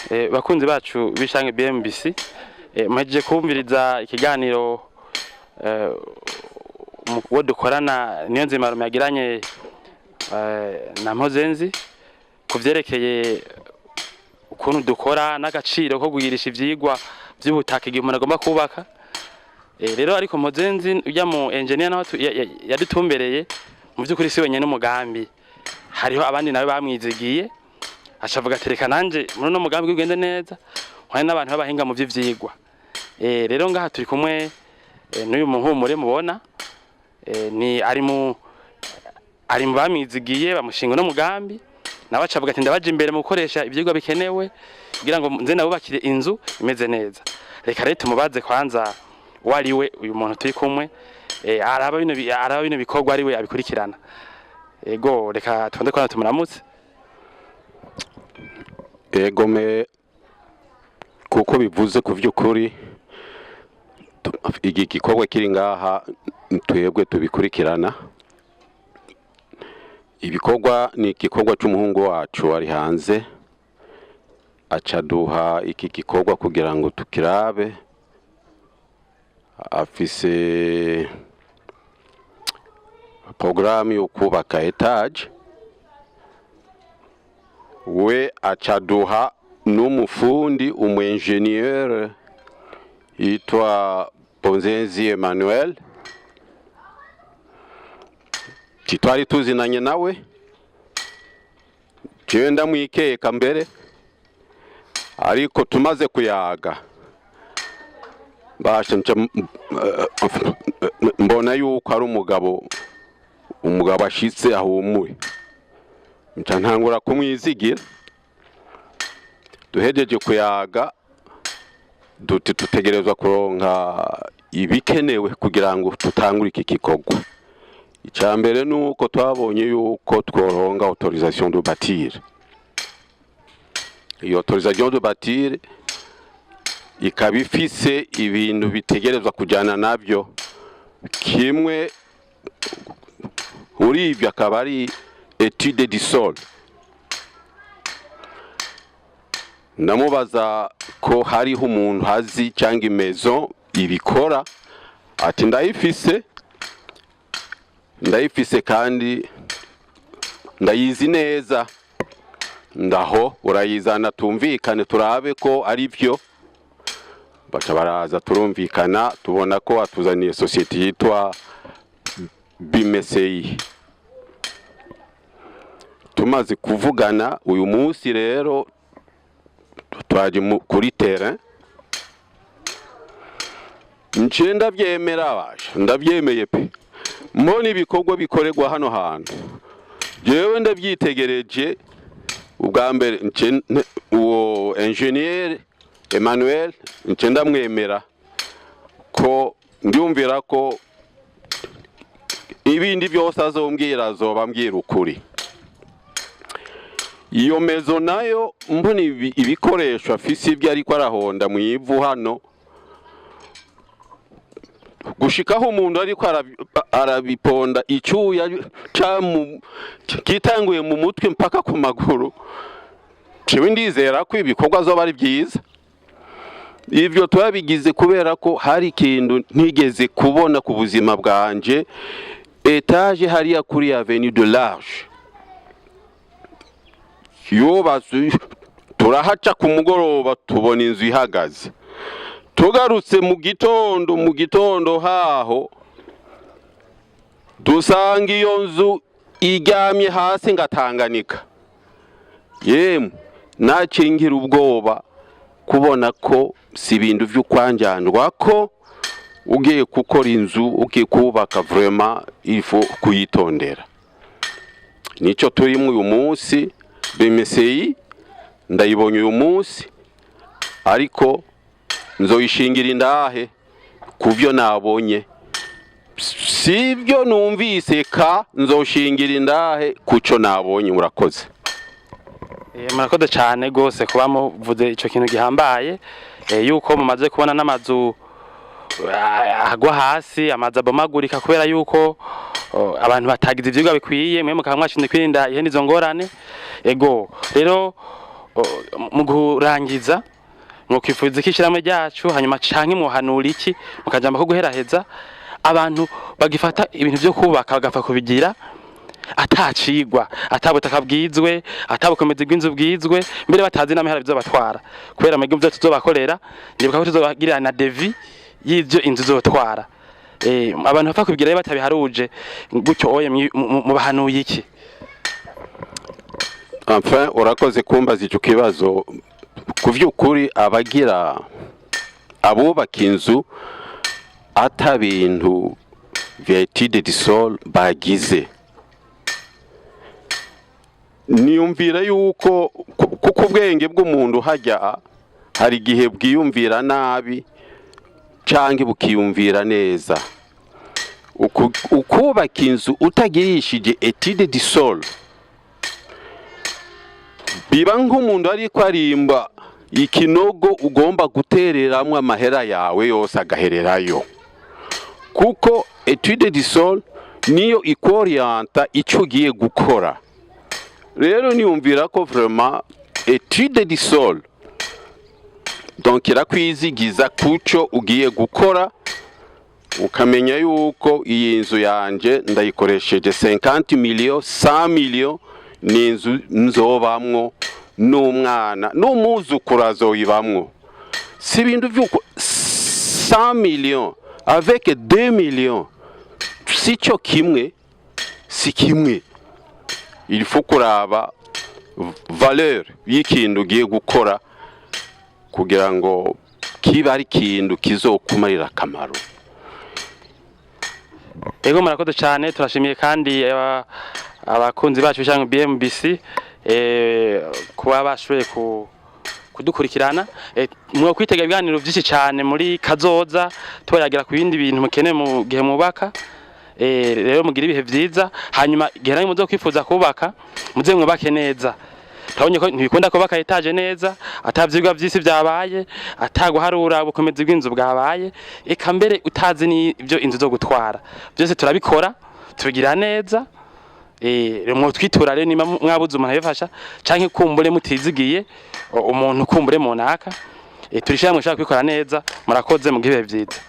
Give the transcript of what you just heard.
Bakunzi bacu b'ishange BMBC, muhejeje kumviriza ikiganiro uwo dukorana niyo nzima yagiranye na Mpozenzi ku vyerekeye ukuntu dukora n'agaciro ko kugirisha ivyigwa vy'ubutaka igihe umuntu agomba kubaka. Rero ariko Mpozenzi ujya mu engineer naho yadutumbereye, mu vy'ukuri si wenyene umugambi, hariho abandi nawe bamwizigiye, acavuga ati: "Reka nanje muri uno mugambi ugende neza nkwane n'abantu b'abahinga mu vy'ivyigwa." Rero ngaha turi kumwe n'uyu muhumure mubona, ni ari mu bamwizigiye bamushinga no mugambi, nawe acavuga ati: "Ndabaje imbere mu gukoresha ivyigwa bikenewe kugira ngo nze nabubakire inzu imeze neza." Reka rero tumubaze kwanza uwo ari we, uyu muntu turi kumwe, araba bino bikorwa, ari we abikurikirana. Ego, reka tubanze kwanza tumuramutse. Egome, kuko bivuze ku by'ukuri iki gikorwa kiri ngaha twebwe tubikurikirana. Ibikorwa ni igikorwa cy'umuhungu wacu ari hanze, aca duha iki gikorwa kugira ngo tukirabe. Afise porogaramu yo kubaka étage, we acaduha n'umufundi, umu ingénieur yitwa Bonzenzi Emmanuel. Titwari tuzinanye nawe, jewe ndamwikeka mbere, ariko tumaze kuyaga basha nca mbona yuko ari umugabo ashitse ahumuye, nca ntangura kumwizigira. Duhejeje kuyaga duti tutegerezwa kuronka ibikenewe kugira ngo tutangure iki gikorwa. Icya mbere ni uko twabonye yuko tworonga autorisation de bâtir. Iyo autorisation de bâtir ikaba ifise ibintu bitegerezwa kujyana nabyo. Kimwe muri ibyo akaba ari étude du sol. Ndamubaza ko hariho umuntu azi cyangwa i maison ibikora, ati: "Ndayifise, ndayifise kandi ndayizi neza." Ndaho urayizana tumvikane, turabe ko ari byo. Baca baraza, turumvikana, tubona ko atuzaniye société yitwa Bimeseyi. Tumaze kuvugana uyu munsi rero twaje kuri terrain. Nce ndabyemera, basha ndabyemeye pe. Mbona ibikorwa bikorerwa hano hantu, jewe ndabyitegereje ubwa mbere, nce uwo ingénieur Emmanuel nce ndamwemera, ko ndiyumvira ko ibindi byose azombwira azoba ambwira ukuri. Iyo maison nayo, mbona ibikoresho afise, ibyo ariko arahonda mu ivu hano, gushikaho umuntu ariko arabiponda, icyuya kitanguye mu mutwe mpaka ku maguru, jewe ndizera ko ibikorwa azoba ari byiza. Ivyo twabigize kubera ko hari ikintu ntigeze kubona ku buzima bwanje: étage hariya kuri avenue de l'Arche yubatswe, turahaca ku mugoroba tubona inzu ihagaze. Tugarutse mu gitondo haho dusanga iyo nzu iryamye hasi ngatanganika. Yemwe, nacingira ubwoba kubona ko si ibintu vy'ukwanjanjwa, ko ugiye gukora inzu, ugiye kubaka, vraiment il faut kuyitondera. Nico turimo uyu munsi. BMCI ndayibonye uyu munsi, ariko nzoyishingira indahe kuvyo nabonye, sibyo numvise, ka nzoshingira indahe kuco nabonye. Murakoze. Murakoze cyane rwose kuba muvuze ico kintu gihambaye, yuko mumaze kubona n'amazu agwa hasi, amazu abomagurika kubera yuko abantu batagize ivyigwa bikwiye, mwe mukaba mwashinze kwirinda ihene izo ngorane. Ego rero. Mu kurangiza, mwokwifuza iki ishyirahamwe ryacu, hanyuma canke muhanura iki mu kajambo ko guheraheza abantu bagifata ibintu vyo kubaka bagapfa kubigira atacigwa, atabutaka bwizwe, atabukomezi bw'inzu bwizwe, mbere batazi n'amahera bizobatwara? Kubera mwebwe muvyo tuzobakorera, ndibuka ko tuzobagirira na devis y'ivyo inzu izotwara. Abantu bapfa kubigira rero batabiharuje gutyo oye, mubahanuye iki? Enfin, urakoze kumbaza icyo kibazo. Ku by'ukuri, abagira abubaka inzu ata bintu vya étude du sol bagize, niyumvira yuko kuko ubwenge bw'umuntu hajya hari igihe bwiyumvira nabi canke bukiyumvira neza. Ukubaka inzu utagirishije étude du sol biba nk'umuntu ariko arimba ikinogo ugomba gutereramwo amahera yawe yose agahererayo, kuko étude du sol niyo ikorienta icyo ugiye gukora. Rero niyumvira ko vraiment étude du sol donc irakwizigiza kuco ugiye gukora, ukamenya yuko iyi nzu yanje ndayikoresheje 50 millions, 100 millions, ni inzu nzobamwo n'umwana n'umwuzukuru azoyibamwo. Si ibintu vy'uko 100 millions avec 2 millions si cyo kimwe, si kimwe. Il faut kuraba valeur y'ikintu ugiye gukora kugira ngo kiba ari ikintu kizokumarira akamaro. Ego, murakoze cyane. Turashimiye kandi abakunzi bacu cyangwa BMBC kuba bashoboye kudukurikirana. Mwo kwitega ibiganiro byinshi cyane muri kazoza, tubayagira ku bindi bintu mukeneye mu gihe mubaka. Rero mugira ibihe vyiza. Hanyuma igihe namwe muzo kwifuza kubaka, muze mwubake neza. Turabonye ko ntibikunda kubaka étage neza ata vyigwa vy'isi vyabaye, ataguharura ubukomezi bw'inzu bwabaye, eka mbere utazi n'ivyo inzu zo gutwara. Byose turabikora, tubigira neza. Mwo twitura rero niba mwabuze umuntu abifasha canke kumbure mutizigiye umuntu kumbure munaka. Turishira mushaka kubikora neza. Murakoze, mugihe ibihe vyiza.